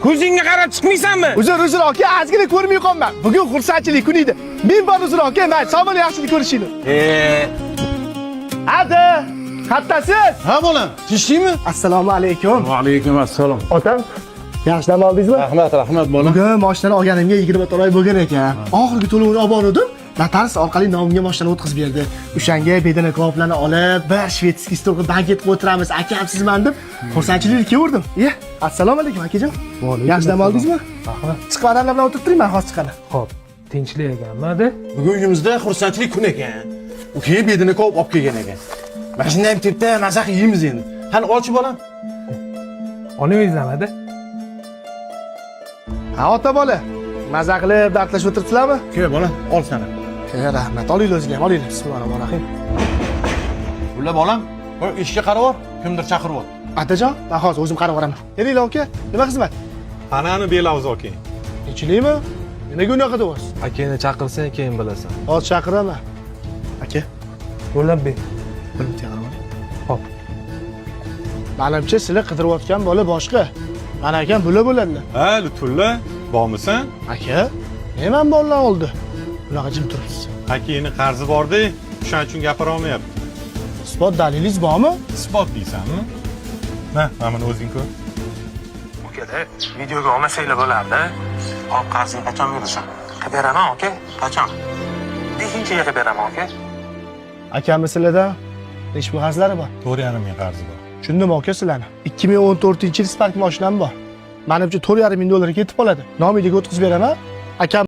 Ko'zingga qarab chiqmaysanmi? Uzr, uzr aka, ozgina ko'rmay qolman. Bugun xursandchilik kuni edi. Men bor, uzr aka, mayli, sog' bo'ling, yaxshilik ko'rishinglar. Hadi, qattasiz? Ha bolam, tinchlikmi? Assalomu alaykum. Va alaykum assalom. Otam, yaxshi dam oldingizmi? Rahmat, rahmat bolam. Bugun mashinani olganimga 24 oy bo'lgan ekan. Oxirgi to'lovini olib bordim. Notarius orqali nomimga mashinani o'tkazib berdi. O'shanga bedana kaboblarni olib, bir шведский stolga banket qilib o'tiramiz, akam sizman deb xursandchilikni kelaverdim. Iya, assalomu alaykum akajon. Yaxshi dam oldingizmi? Rahmat. Chiqib odamlar bilan o'tirib turing, men hozir chiqaman. Xo'p, tinchlik ekanmi-da? Bugun uyimizda xursandchilik kuni ekan. Ukang bedana kabob olib kelgan ekan. Mana shunday ham tepda maza qilib yeymiz endi. Qani olchi bolam. Olaverasanmi-da? Ha, ota bola. Maza qilib dardlashib o'tiribsizlarmi? Kel bolam, ol sana. E, rahmat. Olinglar o'zinglar ham, olinglar. Bismillahirrohmanirrohim. Ulla bolam, voy eshikka qarab bor, kimdir chaqiryapti. Atajon, men hozir o'zim qarab boraman. Kelinglar aka, nima xizmat? Anani belavuz aka. Tinchlikmi? Nimaga unaqa deyapsiz? Akangni chaqirsang keyin bilasan. Hozir chaqiraman. Aka, Yo'llab ber. bir minut qarab oling. Xo'p. Manimcha sizlar qidirayotgan bola boshqa. Mana akam bular bo'ladilar. Ha, Lutfulla, bormisan? Aka, nima bolalar oldi? Bunaqa jim turibsiz. Akangni qarzi bor-da, o'shaning uchun gapira olmayapti. Isbot dalilingiz bormi? Isbot deysanmi? Ma, mana buni o'zing ko'r. Ukada videoga olmasanglar bo'lardi. Hop, qarzini qachon berasan? Qilib beraman aka, qachon? 5-ga qilib beraman aka. Akamni sizlardan nechi pul qarzlari bor? 4,5 ming qarzi bor. Tushundim aka sizlarni. 2014-yil Spark mashinam bor. Manimcha 4,5 ming dollarga ketib qoladi. Nomiga o'tkazib beraman. Akam